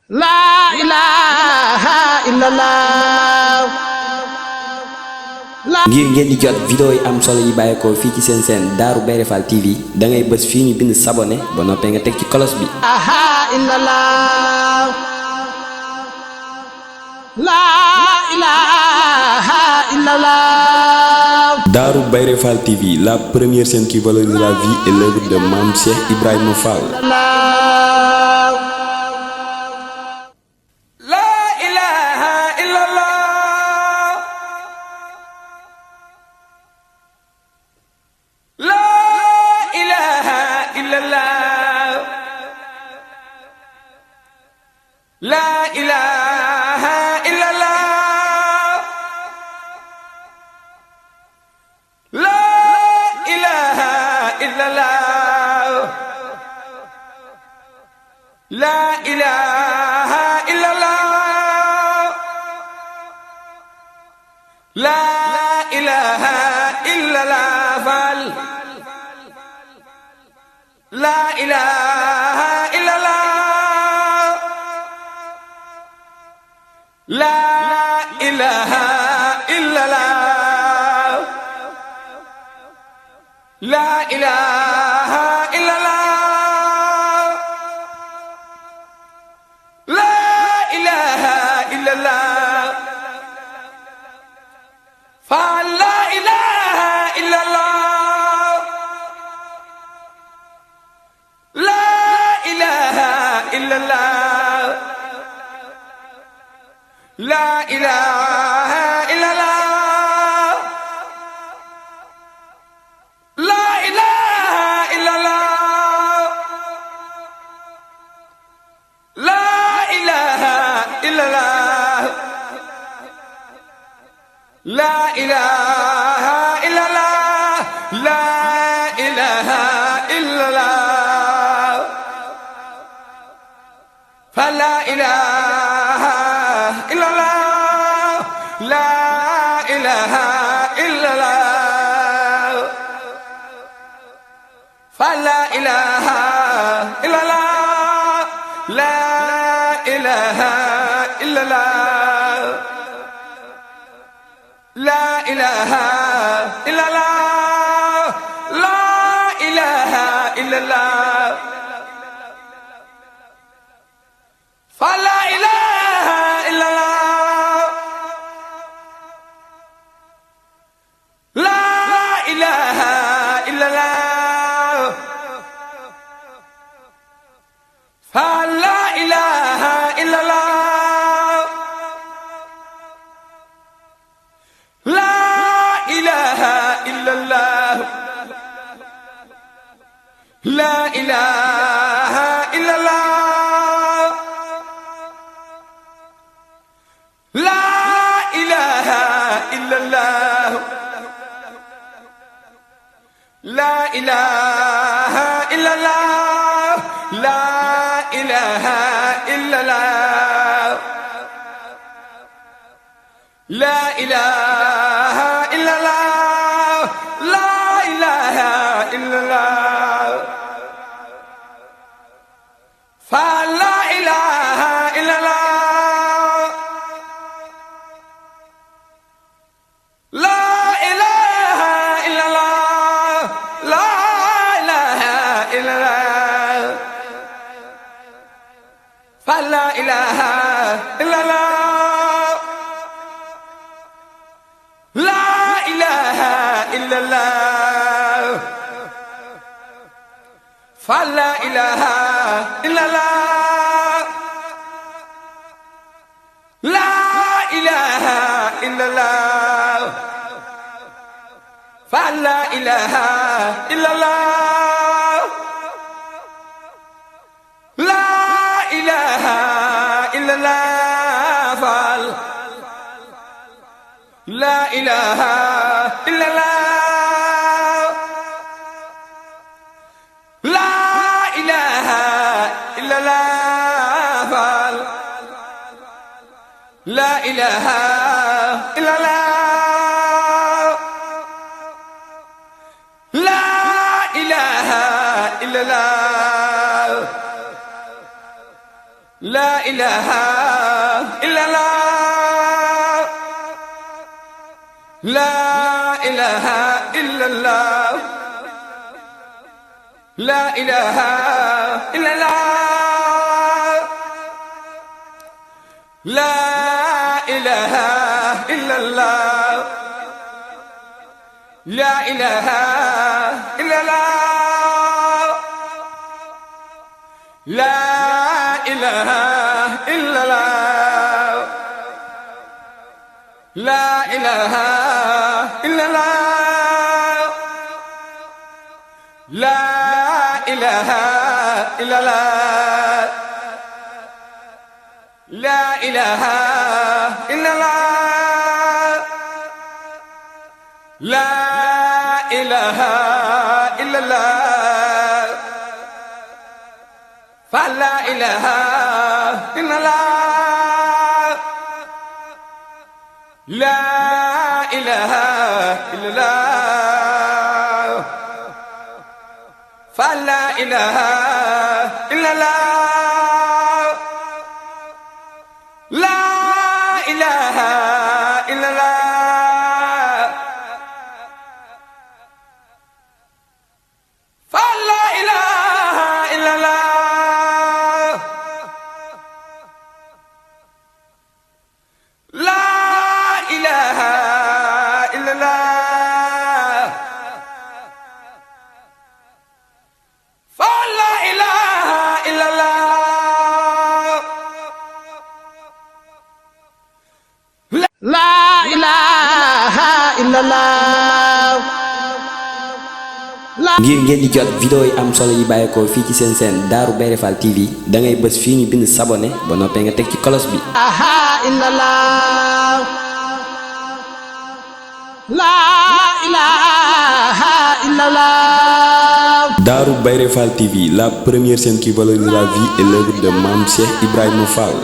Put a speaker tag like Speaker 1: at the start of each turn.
Speaker 1: laa ilaaha illallah.
Speaker 2: ngir ngeen di jot vidéo yi am solo yi bàyyeekoo fii ci seen seen Darou Bairé Fall TV da ngay bës fii ñu bind s'abonner ba noppee nga teg ci cloche bi. Darou Bairé Fall TV, la première chaîne qui valorise la vie et l'œuvre de Mame Cheikh Ibrahima Fall.
Speaker 3: La ilaha illallah. La ilaha illallah. La ilaha illallah. La ilaha illallah. Fall. La ilaha illallah. La ilaha illallah. La ilaha illallah. La ilaha illallah. Fa la ilaha illallah. La ilaha illallah. La ilaha illallah. La ilaha illallah. La ilaha illallah. La ilaha illallah. La ilaha illallah. Fa la ilaha illallah. La ilaha illallah. Fa la ilaha illallah. La ilaha illallah. La ilaha illallah. La ilaha illallah. Fa la ilaha illallah. La ilaha illallah. Fa la ilaha illallah. La ilaha illallah. La ilaha illallah. La ilaha illallah. La ilaha illallah. La ilaha illallah. La ilaha illallah. La ilaha illallah. Fa la ilaha illallah. La ilaha illallah. La ilaha illallah. Fa la ilaha illallah. La ilaha illallah. Fa la ilaha illallah. La ilaha illallah. Fa la ilaha illallah. La ilaha illallah. Fall. La ilaha illallah. La ilaha illallah. Fall. La ilaha illallah. La ilaha illallah. La إله إلا الله لا إله إلا الله لا إله إلا الله لا إله إلا الله لا إله إلا الله لا إله إلا الله لا إله إلا الله لا إله إلا الله لا إله إلا الله لا إله إلا الله فلا إله إلا الله لا إله إلا الله فلا إله إلا الله لا إله إلا الله فلا إله إلا الله لا إله إلا الله فلا إله إلا الله
Speaker 1: لا إله إلا الله
Speaker 2: ngir ngeen di jot vidéo yi am solo yi bàyyeekoo fii ci seen seen Darou Bairé Fall TV da ngay bës fii ñu bind s'abonner ba noppee nga teg ci cloche bi.
Speaker 1: إلا الله لا إله إلا الله
Speaker 2: Darou Bairé Fall TV, la première chaîne qui valorise la vie et l'œuvre de Mame Cheikh Ibrahima Fall.